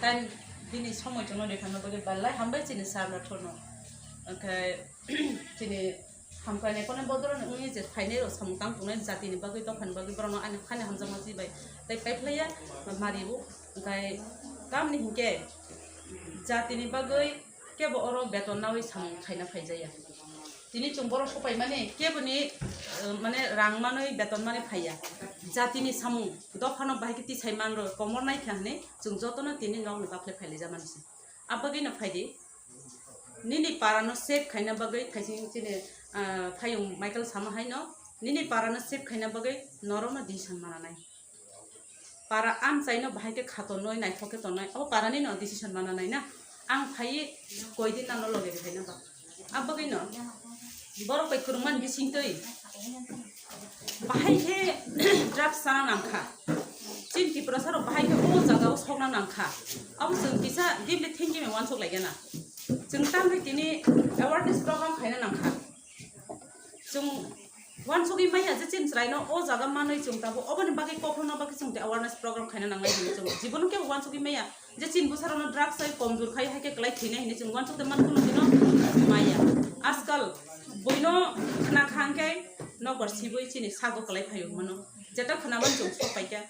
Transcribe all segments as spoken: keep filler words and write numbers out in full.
Time bini somoi chwngno rwkha bagwi belai hambai chini sir no thorno. Onkhe chini hamkrai nai kono bodol ni wngwi je phainai rok samung tang tongnai jati ni bagwi, dopha ni bagwi borok no ani khani hamjakma si bai tei paiphlaiya mari bo. Onkhe tamni hinkhe jati ni bagwi kebo oro beton nawi samung khaina phaijaya. Tini chwng borok sopaimani keboni, eh, mane rang manwi beton manwi phaiya. Jatini samung dophano bahai khe tisai manrw komor naikha hwnwi chwng jotono tini nokni bakle phailijamani se. Abagwino phaidi, nini parano save khaina bagwi thaising chini, ah, phayung Michael sama haino, nini parano save khaina bagwi norokno decision mananai. Para amchaino bahai khe kha tonwi naithok khe tonwi, abo parani no decision mana nai na. Ang phaiwi koi din nangno loge rwkhaina ba. Abagwino borok bai kwrwngmani bisingtwi bahai khe drugs chana nangkha. Chini Tiprasa rok bahai khe o jaga o sokna nangkha. Abo chwng kisa deeply thinking bai uansuk laigana. Chwng tangwi tini awareness program khaina nangkha. Chwng uansugwi maya je chini chwraino o jaga manwi chwng tabuk oboni bagwi kokrokno bagwi chwng tei awareness program khaina nangnai hwnwi chwng jibono khe uansugwi maya je chini bwsarokno drugs hai komjor khai hai khe kwlai thwinai hwnwi chwng uansukde man kheno hwnwi no maya. Ajkal buino khna kha hwnkhe nokbar sibui chini sago kwlai phaio hwnmano, jeta khwnamani chwng sok paikha.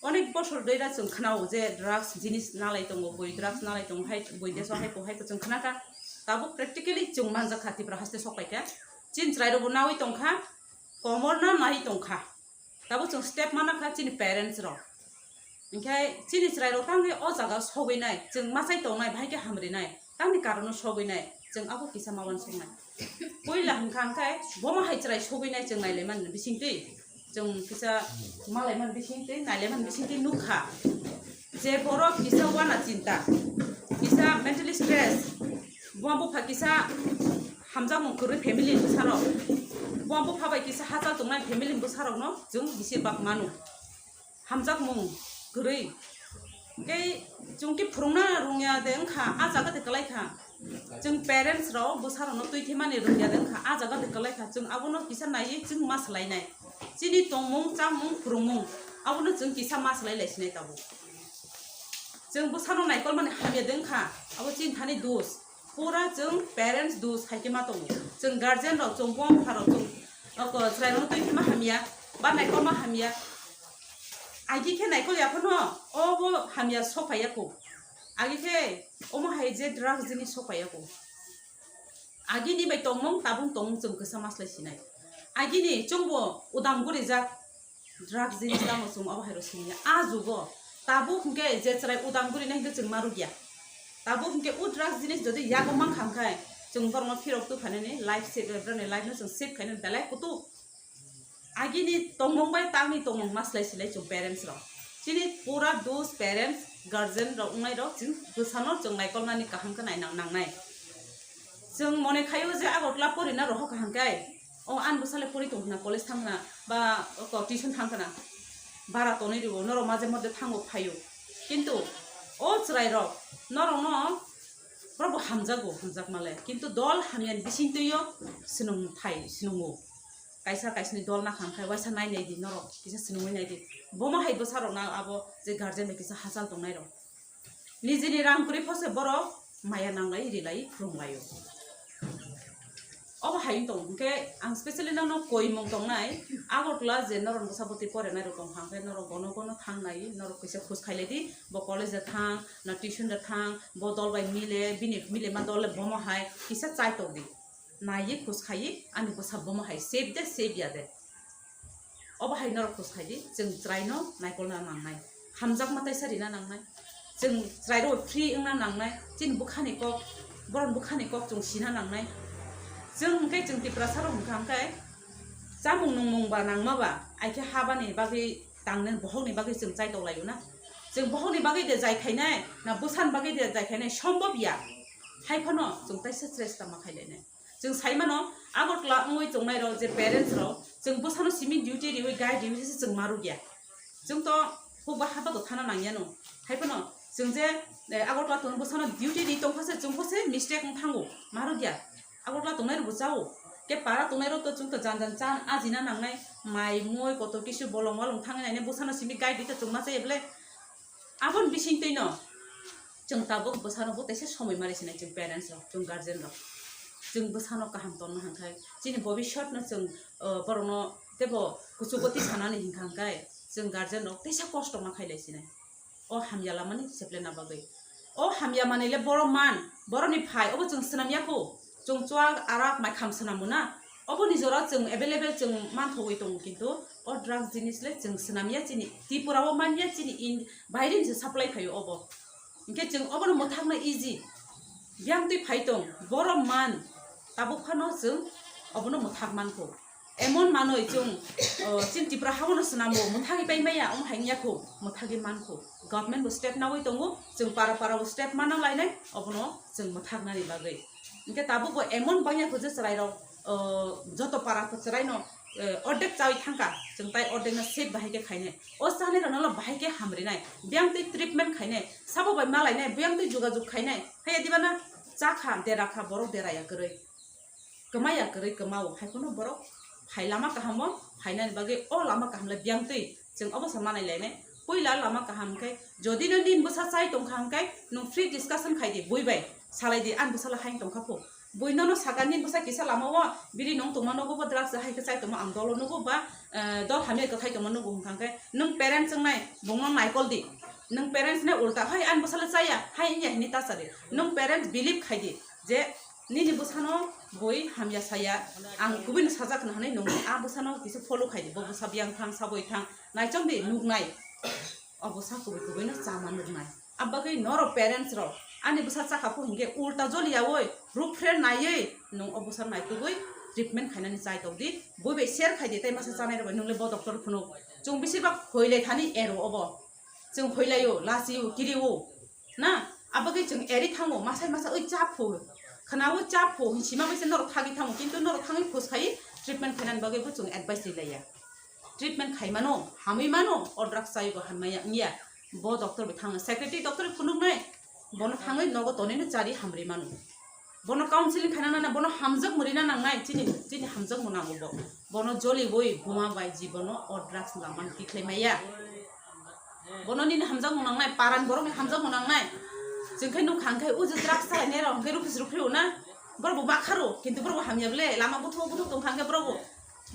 Onek bosor dwira chwng khnao je drugs jinis nalai tongo, bui drugs nalai tongo, hai bui deso hai ko hai ko chwng khnakha. Tabuk practically chwng manjakha Tipra haste sok paikha. Chini chwrairokbo nawi tongkha, komorno nai tongkha. Tabuk chwng step manakha chini parents rok. Hinkhe chini chwrairok tangwi o jaga sogwi nai, chwng machai tongnai, bahai khe hamrinai, tamni karono sogwi nai, chwng abo kisa ma uansuknai. Puila hwnkha hwnkhe bomo hai chwrai sogwi nai chwng nailaimani bisingtwi. Chwng kisa malaimani bisingtwi, nailaimani bisingtwi nukha je borok kisa uana chinta, kisa mentally stress, buma bupha kisa hamjakmung kwrwi family ni bwsarok, buma bupha bai kisa hachal tongnai family ni bwsarokno chwng bisi bak mano. Hamjakmung kwrwi. Tei chwng khe phwrwngna rwngya de wngkha, a jaga de kwlai kha. Chwng parents rok bwsa rokno twi thwimani rwngya de wngkha, a jaga de kwlai kha. Chwng abono kisa naiwi chwng ma swlainai. Chini tongmung, chamung, phwrwngmung abono chwng kisa ma swlai lai sinai tabuk. Chwng bwsano naikolmani hamya de wngkha, abo chini thani dos. Pura chwng parents dos hai khe ma tongo. Chwng guardian rok, chwng buma bupha rok, chwng, o, ko, chwrai rokno twi khe ma hamya, ba naikolma hamya. Agi khe naikol ya phano obo hamya sok phai ya kho. Agi khe omo hai je drugs jinis sok phai ya kho. Agini bai tongmung tabuk tongmung chwng kwsa ma swlai sinai. Agini chwngbo udam gurijak drugs jinis tamo chwng obo hai rw siniya. A jugo tabuk hwnkhe je chwrai udam gurinai hwnkhe chwng ma rwkya. Tabuk hwnkhe o drugs jinis jodi yago mankha hwnkhe chwng borokno phirok tubphainani life save, borokni life no chwng save khainani belai kutuk. Agini tongmung bai tangni tongmung ma swlai swlai chwng parents rok. Chini pura dos parents, guardian rok wngnai rok chwng bwsano chwng naikolnani kaham khe nainang nangnai. Chwng mone khaio je Agartala porina rohor kaham khe, o ani bwsale pori tong khna, college thang khna, ba oko tuition thang khna, bara tonwi rwo, norok maje mode thango phaio. Kintu o chwrai rok norokno borok bo hamjago, hamjakmale, kintu dol hamyani bisingtwio swnung thai, swnungo. Kaisa kaisani dol nakha hwnkhe waisa nai nai di norok, kisa swnungwi nai di. Bomo hai bwsarokno abo je guardian bai kisa hachal tongnai rok. Nijini rang kwrwi phose borok maya nanglai rilai rwnglaio. Obo hai wng tong hwnkhe ang specially nono koimung tongnai Agartala je norok bwsa bwtwi porenai rok tongkha hwnkhe norok gono gono thangnai norok kisa khus khailai di bo college de thang na tuition de thang bo dol bai mile bini mile ma dol le bomo hai kisa chai tok di. Naiwi khus khaiwi ani bwsa bomo hai save de save ya de. Obo hai norok khus khaidi chwng chwraino naikolna nangnai, hamjakma taisa rina nangnai, chwng chwrairok free wngna nangnai, chini bwkhani kok, borokni bwkhani kok chwng sina nangnai. Chwng hwnkhe chwng Tiprasa rok hwnkha hwnkhe chamung nungmung ba nangma ba aikhe habani bagwi tangnai bohokni bagwi chwng chaitok laio na. Chwng bohokni bagwi de jai khainai na bwsani bagwi de jai khainai sombhob ya. Hai phano chwng taisa chesta ma khailainai. Chwng sai mano, Agartala wngwi tongnai rok je parents rok, chwng bwsano simi duty riwi guide riwi se chwng ma rwkya. Chwng to hukba haba to thana nangya no. Hai phano chwng je, eh, Agartala tong bwsano duty ri tongkha se chwng pho se mistake wng thango, ma rwkya. Agartala tongnai rok bo chao. Ke para tongnai rok to chwng to jan jan chan ajina nangnai, mai moi kotor kisu bolong walong thangwi nainai bwsano simi guide ri to chwng ma chaya bwle. Aboni bisingtwi no Chwng tabuk bwsano bo teisa somoi mari sinai, chwng parents rok, chwng guardian rok, chwng bwsano kaham tongna hwnkhai, chini bobiswt no chwng, uh, borokno teibo kuchugo tisanani hinkha hwnkhe chwng guardian rok teisa kosto ma khailai sinai. O hamya lamani seplena bagwi, o hamya manwi le borok man, borokni phai obo chwng swnam ya kho. Chwng chuak arak mai kham swnam muna, oboni jora chwng available chwng manthogwi tongo, kintu o drugs jinis le chwng swnam ya, chini Tripura o man ya, chini in-, baire ni se supply phaio obo. Hinkhe chwng obono mwthakna easy. Biyang twi phai tong, borok man, tabuk phano chwng obono mwthak mankho. Emon manwi chwng, o, chini Tripura haono swnambo, mwthagwi pai maya, omo hai wngya kho, mwthagwi mankho. Government bo step nawi tongo, chwng para para bo step mana lainai, obono chwng mwthaknani bagwi. Hinkhe tabuk bo emon bangya kho je chwrairok, o, joto para kho chwraino, eh, ordek chawi thangkha, chwng tai ordek no save bahai khe khainai. O chanai rokno lo bahai khe hamrinai, biyang twi treatment khainai, sabo bai malainai, biyang twi jogajog khainai. Haiya diba na chakha, derakha, borok deraya kwrwi, kwmaya kwrwi kwmao, hai phano borok phai lama kahamo phainani bagwi o lama kaham le biyang twi chwng obo sa manai lainai. Puila lama kaham khe, jodi no nini bwsa chai tongkha hwnkhe, nwng free discussion khai di, bui bai salai di, ani bwsa le hai tongkha pho. Bui nono saka, nini bwsa kisa lama o biri nung tongma nugo, bo drugs hai khe chai tongma ang dolo nugo, ba, eh, dol hamya kwthai tongma nugo hwnkha hwnkhe, nwng parents wngnai bongno naikol di. Nwng parents ne ulta, "Hai ani bwsa le chaya," hai wngya hinwi ta sa di. Nwng parents believe khai di je nini bwsano bui hamya saya, ang kubui no sajak hwnwi, nwng a bwsano kisa follow khai di, bo bwsa biyang thang, sabui thang, naichong di, nuknai. O bwsa kubui kubui no chama nuknai. Abagwi norok parents rok ani bwsa chakha pho hinkhe ulta joliyawi rupher naiwi nwng o bwsa naitugwi treatment khainani chai tongdi. Bui bai share khai di, tei masa chanai rok bai nwng le bo doctor phunuk. Chwng besibak hoilai thani ero obo. Chwng hoilaio, lachio, kirio. Na, abagwi chwng eri thango, masai masa oi cha phu. Khwnaui cha phu, hinsima bai se norok thagwi thango, kintu norok thangwi khus khai treatment khainani bagwi bo chwng advice rilaiya. Treatment khaimano, hamwi mano, o drugs chaiwi bo hamya wngya. Bo doctor bai thango, secretary doctor phunuknai, bono thangwi nogo tonwi no chari hamri mano. Bono counseling khaina nana, bono hamjak mwrwina nangnai, chini, chini hamjak mwnango bo. Bono joliwi buma bai jibono o drugs lamani tikhlai maya. Bono nini hamjak mwnangnai, paran borokni hamjak mwnangnai. Chwng khe nukha hwnkhe, o je drugs chalainai rok hwnkhe ruphis ruphrio na. Borok bo makharo, kintu borok bo hamya ble, lama buthuk buthuk tongkha hwnkhe borok bo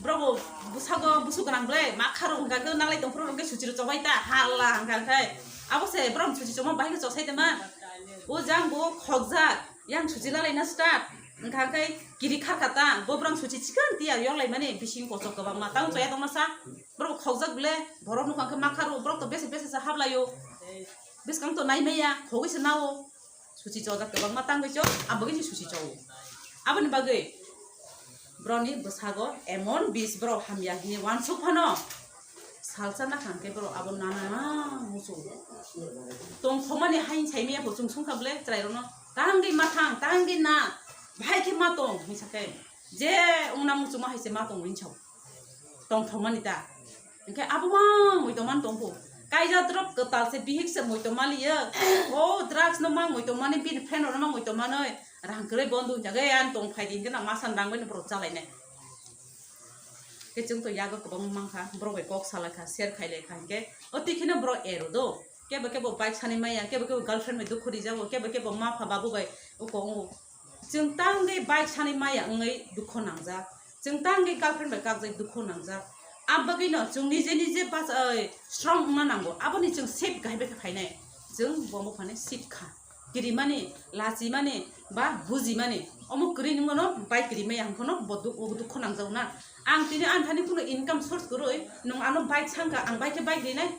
Borok bo bwsago busuk gwnang ble, ma kharo hwnkha khe nanglai tong phuru hwnkhe suchiro chobai ta, hala hwnkha khe. Abo se borok suchi choma bahai khe chosai tongma. O jang bo khokjak, yang suchi lalai na start. Hwnkha khe kiri kharkha ta, bo borok suchi chikon tiya yoklai mani bising kochok kwbangma. Tamo choya tongma sa, borok khokjak ble, borok nukha khe ma kharo, borok to bese bese se haplaio. Bwskang to nai maya, khogwi se nao. Suchi chojak kwbangma tangwi chok, aboni suchi chowo. Aboni bagwi borokni bwsago emon bis borok hamya hinwi uansuk phano salsa nakha hwnkhe borok abo nana muchungo. Tongthokmani haino saimaya bo chwng songkha ble chwrairokno, "Tangwi ma thang, tangwi na, bahai khe ma tong," hinwi sakhe, je wngna muchungma hai se ma tong hinwi sao. Tongthokmani ta. Hwnkhe abo mang muitomani tongkho. Kaijak drop kwtal se bihik se muitomaliya. O drugs no mang muitomani, bini friend rok no mang muitomani. Rang kwrwi bondo hwnjak, "Ei, ang tong phai di," hwnkhe na masa ni rang bai no borok chalainai. Khe chwng to yago kwbangma mankha, borok bai kok salaikha, share khailaikha, hwnkhe o twi kheno borok ero do. Kebo kebo bike sanwi maya, kebo kebo girlfriend bai dukhu rijago, kebo kebo mapha babu bai uko wngo. Chwng tangwi bike sanwi maya wngwi dukho nangjak. Chwng tangwi girlfriend bai kakjak dukho nangjak. Abagwino chwng nije nije bas-, oi, strong wngna nango. Aboni chwng safe kahai bai khe phainai. Chwng bo buphani sitkha. Kirimani, lachimani, ba bujimani. Omo kwrwi wngmano bike rimaya hwnkhano bo duk-, dukho nangjak na. Ang tini ani thani kuno income source kwrwi, nwng ano bike sangkha, ang bike khe bike rinai.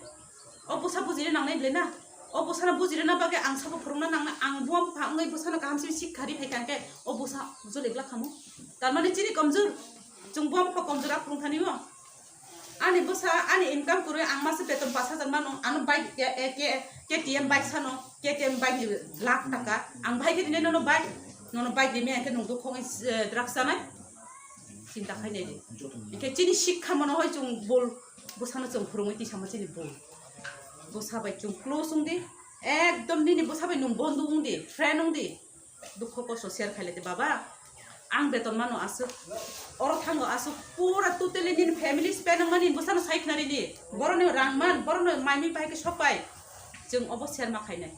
O bwsa bujina nangnai ble na? O bwsano bujirina bagwi ang sabo phwrwngna nangnai, ang buam bupha wngwi bwsano kaham simi sikha ri phai kha hwnkhe o bwsa joli glak khamu. Tar mane chini komjor, chwng buam bupha komjor a phwrwng thani o. Ani bwsa, ani income kwrwi ang masa beton pash hajar mano, ano bike, e, e, ke, K T M bike sano, K T M bike ni lakh taka, ang bahai khe rinai nono bike, nono bike rimaya hwnkhe nwng dukho wngwi, eh, drugs chanai. Chinta khainai di. Hwnkhe chini sikha mano hoi chwng bul bwsano chwng phwrwngwi tisamo chini bul. Bwsa bai chwng close wng di. Ekdom nini bwsa bai nwng bondhu wng di, friend wng di. Dukho kosto share khailai di, "Baba, ang beton mano aswk, oro thango aswk, pura totally nini family span wngmani bwsano sai khna rini. Borokni rang man, borokno mai mui bahai khe sok pai." Chwng obo share ma khainai.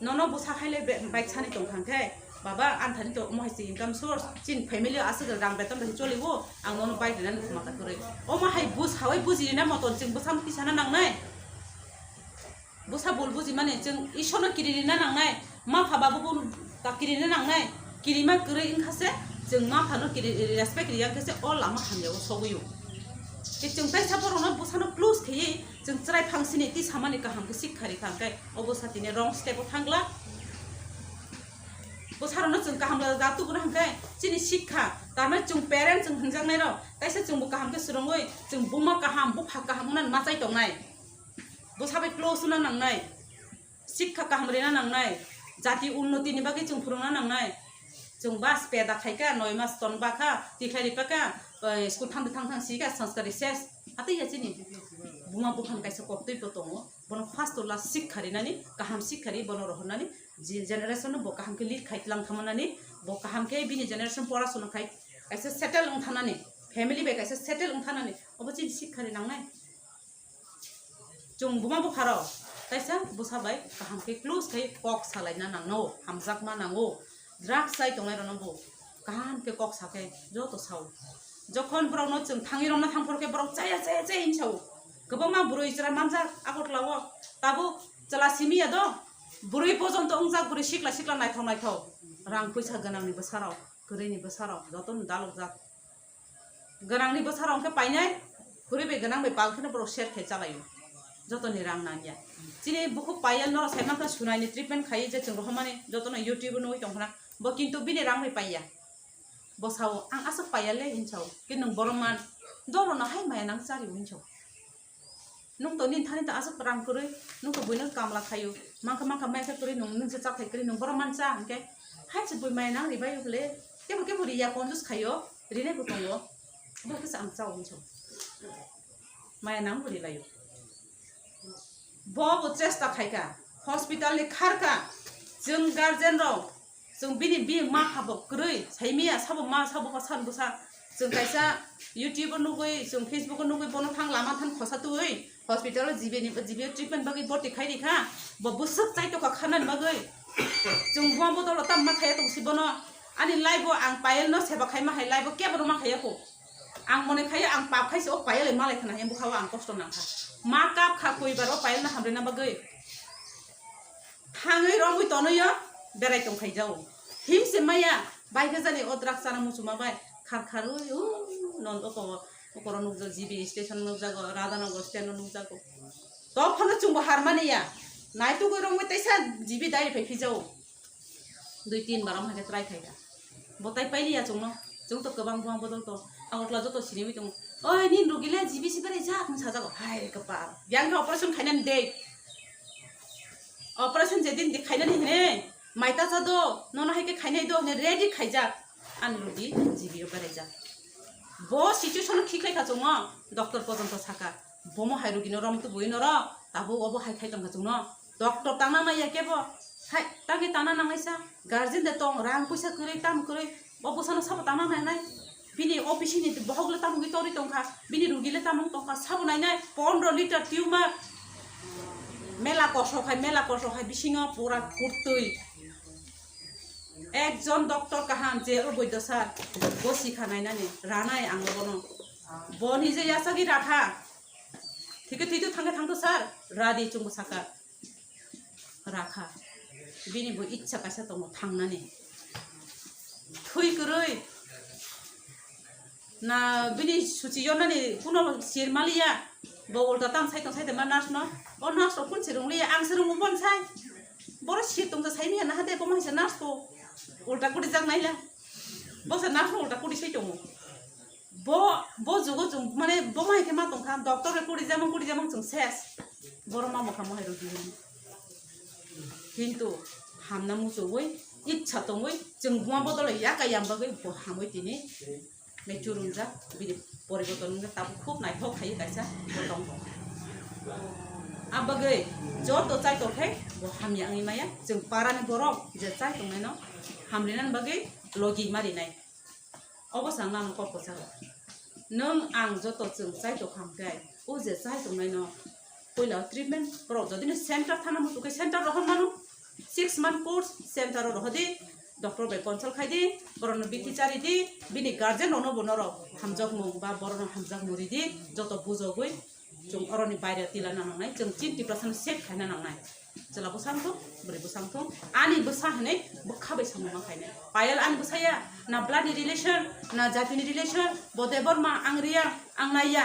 Nono bwsa haile be-, bike sani tong thang khe, baba, ang thani to omo hai se income source, chin family o aswk rang beton bai choli o, ang nono bike rinani khuma ta kwrwi. Omo hai bus hawai buji rina moton chwng bwsano tisana nangnai. Bwsa bul buji mani chwng Ishorno kiri rina nangnai, ma pha babu bo ta kiri rina nangnai. Kirima kwrwi wngkha se chwng ma phano kiri, respect riya khe se o lama hamya o sogwi o. Tei chwng taisa borokno bwsano close khaiwi chwng chwrai phang sini tisamani kaham khe sikha ri thang khe o bwsa tini wrong step o thang glak. Bwsarokno chwng kaham da tubuna hwnkhe chini sikha, tarmani chwng parent chwng hwnjaknairok, taisa chwngbo kaham khe swrwngwi chwng buma kaham, bupha kaham wngnani machai tongnai. Bwsa bai close wngna nangnai, sikha kaham rina nangnai, jati unnoti ni bagwi chwng phwrwngna nangnai. Chwng bas peda khaikha, noi mas ton bakha, tikhlai ripakha, school thangtwi thang thang sikha, sanskar ses. Atwi ya chini buma buphang kaisa koktwi bo tongo, bono first to last sikha rinani, kaham sikha ri bono rohornani, je generation no bo kaham khe lead khai tlang thamanani, bo kaham khe bini generation porasona khai kaisa settle wng thanani, family bai kaisa settle wng thanani, obo chini sikha ri nangnai. Chwng buma bupharok taisa bwsa bai kaham khe close khai kok salaina nangno, hamjakma nango. Drugs chai tongnai rokno bo kaham khe kok sa khe joto sao. Jokhon borokno chwng thangwi romna thang phor khe borok chaya chaya chaya hinwi sao. Kwbangma bwrwi chwla manjak Agartala o, tabuk chwla simi ya do, bwrwi pojonto wngjak, bwrwi sikla sikla naithok naithok, rang puisa gwnangni bwsarok, kwrwini bwsarok jotono dalokjak. Gwnangni bwsarok hwnkhe painai, kwrwi bai gwnang bai pal kheno borok share khai chalaio. Jotoni rang nangya. Chini bukhuk Payal norok sai mankha sunaini treatment khai je chwng rohormani jotono YouTube o nugwi tongkhna. Bo kintu bini rang bai paiya. Bo sao, "Ang aswk paiya le," hinwi sao. Khe nwng borok man, dorono hai maya nang chari hinwi sao. Nwng to nini thani to aswk rang kwrwi, nwng to buino kamla khaio, mankha mankha maikha kwrwi, nwng nungsa chathai kwrwi, nwng borok mancha hwnkhe, hai se bui maya nang ribai hwnkhe le, kebo kebo riya, conjus khaio, rinai bo tongo, bo khe se ang chao hinwi sao. Maya nang bo rilaio. Bo bo chesta khaikha, hospital ni kharkha, chwng guardian rok, chwng bini biyang ma pha bo kwrwi, saimiya sabo ma sabo kha san bwsa. Chwng kaisa YouTube o nugwi, chwng Facebook o nugwi bono thang lama thang khosa twi hospital o G B ni, G B o treatment bagwi borti khai rikha. Bo bwswk chai tokha kharnani bagwi. Chwng buma bodol o tamma khaiya tong si bono. Ani life o ang Payal no seba khaima hai life o kebo rwma khaiya kho. Ang mone khaiya ang pap khaisa o Payal malai khna hai bwkha o ang kosto nangkha. Ma kap kha koi bar o Payal no hamrina bagwi. Thangwi romwi tonwi o berai tong khaijao. Himse maya bai khe jani o drugs chana muchuma bai khar kharwi u non oko okoro nukjak G B station nukjago, Radhanagar stand o nukjago. Tokphano chwngbo harmani ya. Naitugwi romwi teisa G B dai phai phijao. Dui tin bar om hai khe try khaikha. Bo tai pailiya chwngno. Chwng to kwbang buma bodol to. Agartala joto siniwi tongo. Oi, nini rugi le G B si berai jak, hwnwi sajago. Hai re kwpal. Yang khe operation khainani de. Operation je din di khainani hine, mai ta cha do, nono hai khe khainai do hine ready khaijak. Ani rugi G B o beraijak. Bo situation o khiklai kha chwngno, doctor pojonto saka, bomo hai rugino rom tubui noro, tabuk obo hai khai tongkha chwngno. Doctor tangna maya kebo, hai tangwi tangna nangnaisa, guardian de tong, rang puisa kwrwi, tam kwrwi, o bwsano sabo tangna nangnai. Bini office ni bohok le tamo wngwi torwi tongkha, bini rugi le tamo wng tongkha, sabo nainai, pondro liter tumor, mela kosok hai, mela kosok hai, bisingo pura kurtwi. Ekjon doctor kaham, je o boido sir, bo sikha nainani, ranai ang bono. Bo nije yasagwi rakha. Thikhe thwitu thangkhe thangthu sir, radi chwngbo saka. Rakha. Bini bo ichha kaisa tongo thangnani. Thwi kwrwi. Na bini suchi yonani kuno sir maliya. Bo ulta tang sai tong sai de ma nurse no. O nurse rok kun sir wng liya, ang sir wng bon sai. Boro sir tong sai miya na hade bo ma hai se nurse ko. Ulta kuri jak naila. Bo se nurse no ulta kuri sai tongo. Bo, bo jugo chung, mane bo ma hai khe ma tong kha, doctor bai kuri jamang, kuri jamang chung ses. Boro ma mokha mohai rw di. Kintu hamna muchungwi, ichha tongwi, chwng buma bodol ya ka yang bagwi bo hamwi tini mature wngjak, bini poriborton wngkha, tabuk khub naithok khai kaisa bo tongkha. Abagwi joto chai tongkhe bo hamya wngwi maya, chwng parani borok je chai tongnaino hamrinani bagwi logi ma rinai. Obo se ang nang kok kwcharo. Nwng ang joto chwng chai tongkha hwnkhe, o je chai tongnaino puila treatment borok jodi no center thana muchung khe center rohor mano. Six month course center o rohodi, doctor bai consult khai di, borokno bithi chari di, bini guardian rokno bo norok hamjakmung ba borokno hamjakmung ri di, joto bujogwi chwng oroni baire tila na nangnai, chwng chini Tiprasano save khaina nangnai. Chwla bwsa wngthung, bwrwi bwsa wngthung, ani bwsa hinwi bwkha bai samung ma khainai. Payal ani bwsa ya, na blood ni relation, na jati ni relation, bo Debbarma, ang Reang, ang Naiya.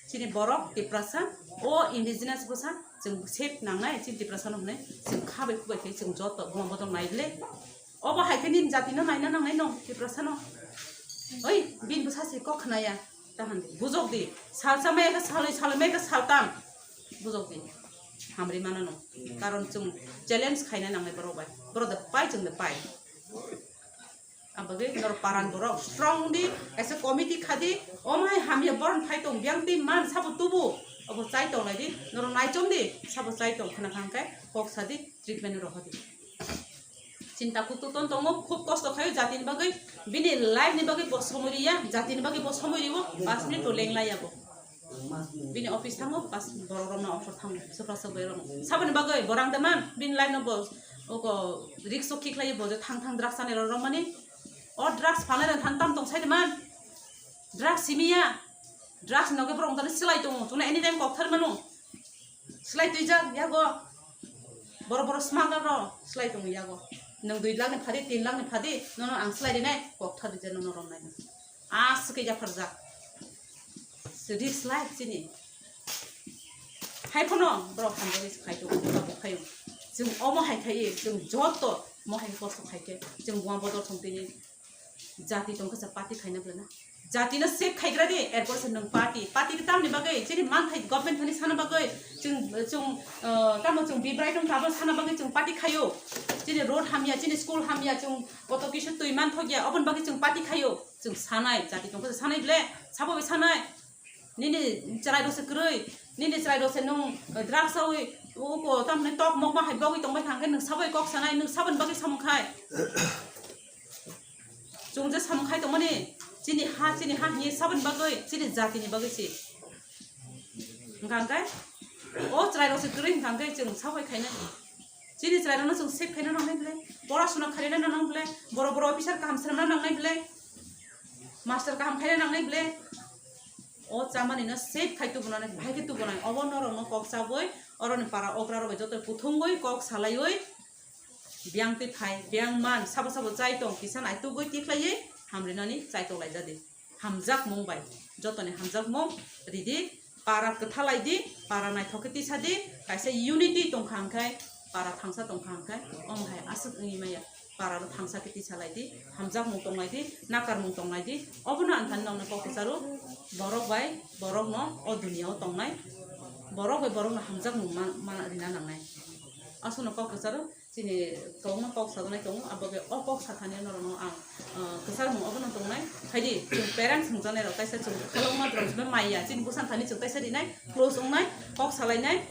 Chini borok Tiprasa, o indigenous bwsa, chwng save nangnai, chini Tiprasano hinwi chwng kha bai khu bai khe chwng joto buma bodol nai le. Obo hai khe nini jatino naina nangnai no, Tiprasano. Oi, bini bwsa se kok khnaya, ta han di. Bujok di, salsa maya khe salwi, salwi maya khe saltam. Bujok di, hamri mano no. Karon chwng challenge khaina nangnai borok bai. Borok da pai, chwng da pai. Abagwi norok paran borok strong di, kaisa committee kha di, omo hai hamya boron phai tong, biyang twi man sabo tubu, obo chai tong lai di, norok naichom di, sabo chai tong khna kha hwnkhe kok sa di, treatment rw di. Chinta kutuk ton tongo, khub kosto khaio jatini bagwi, bini life ni bagwi bo somoi riya, jatini bagwi bo somoi riwo, pash minute bo leng laiya bo. Bini office thango, pas borok rokno offer thango, sopra sopra rokno. Saboni bagwi borang de man, bini life no bo, oko risk o kikhlai bo je thang thang drugs ani rok mani. O drugs phalnai rok thang tam tong sai de man. Drugs simiya, drugs noge borok tani slai tongo, tuna anytime kok thar mano. Slai twijak yago. Borok borok smuggler rok slai tongo yago. Nwng dui lakh ni phadi, tin lakh ni phadi, nono ang slai rinai, kok thar rija nono romnai. Aswk khe yapharjak. Risk life chini. Hai phano borok hamjagwi se khai tongo, tabuk khaio. Chwng omo hai khaiwi, chwng joto mo hai kosto khai khe, chwng buma bodol thong tini jati tong khe sa party khaina bwlana. Jati no save khaigra di, erpor se nwng party. Party khe tamni bagwi, chini manthai government thani sana bagwi, chwng, chwng, uh, tamo chwng bibrai tong tabo sana bagwi chwng party khaio. Chini road hamya, chini school hamya, chwng koto kisu twi man thokya, oboni bagwi chwng party khaio. Chwng sanai, jati tongkha sanai ble, sabo bai sanai. Nini chwrai rok se kwrwi, nini chwrai rok se nwng, eh, drugs awi, uko tamni tok mok ma hai bogwi tongbai thangkhe nwng sabo bai kok sanai, nwng saboni bagwi samung khai. Chwng je samung khai tongmani, chini ha, chini ha hini saboni bagwi, chini jatini bagwi se. Hwnkha hwnkhe, o chwrai rok se kwrwi hwnkha hwnkhe chwng sabo bai khainai. Chini chwrairokno chwng save khaina nangnai ble, porasuna khaina nangnai ble, borok borok officer kaham swnamna nangnai ble, master kaham khaina nangnai ble. O chamanino save khai tubunani, bahai khe tubunai. Obo norokno kok chabwi, oroni para okra rok bai joto kuthumwi kok salaiwi, biyang twi phai, biyang man, sabo sabo chai tong, kisa naitugwi tikhlaiwi hamrinani chai tong laijadi. Hamjakmung bai, jotoni hamjakmung ridi, para kwtha lai di, para naithok khe tisa di, kaisa unity tongkha hwnkhe, para thangsa tongkha hwnkhe, omo hai aswk wngwi maya, para no thangsa khe tisa lai di, hamjakmung tong lai di, nakarmung tong lai di, obono ang thani nokno kok kwcharo, borok bai borok no o duniya o tongnai, borok bai borok no hamjakmung man, man rina nangnai, aswkno kok kwcharo. Chini kwbangma kok sajaknai tongo, abo khe o kok sathani norokno ang, ah, kwchar mung obono tongnai. Phaidi chwng parents hwnjaknai rok kaisa chwng khalokma rok sibai maya, chini bwsang thani chwng kaisa rinai, close wngnai, kok salainai,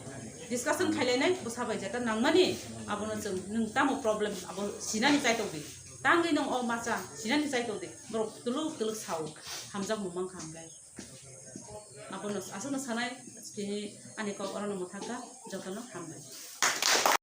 discussion khailainai, bwsa bai jeta nangmani, abono chwng nwng tamo problem abo sinani chaitok di. Tangwi nwng o macha sinani chaitok di. Borok twlwk twlwk sao, hamjakmung mankha hwnkhe. Abono aswkno sanai, tini ani kok orono mwthangkha, jotono hambai.